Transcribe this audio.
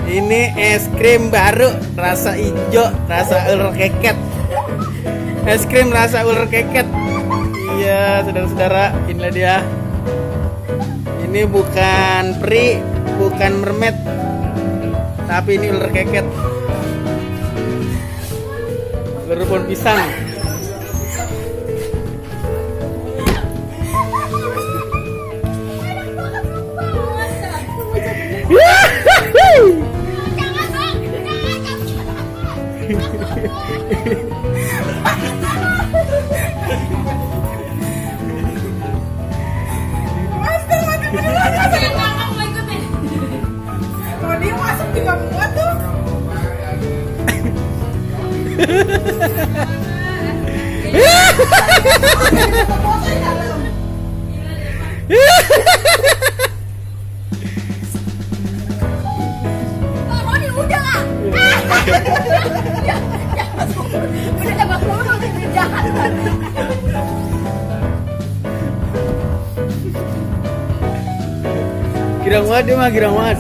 Ini es krim baru rasa hijau, rasa ular keket. Es krim rasa ular keket. Iya, saudara-saudara, inilah dia. Ini bukan peri, bukan mermaid, tapi ini ular keket. Ular pohon pisang. Kalau dia masuk juga muat tuh. Pak Roni udah lah. Udah tebak dulu udah jahat. Girang banget dia mah, girang banget.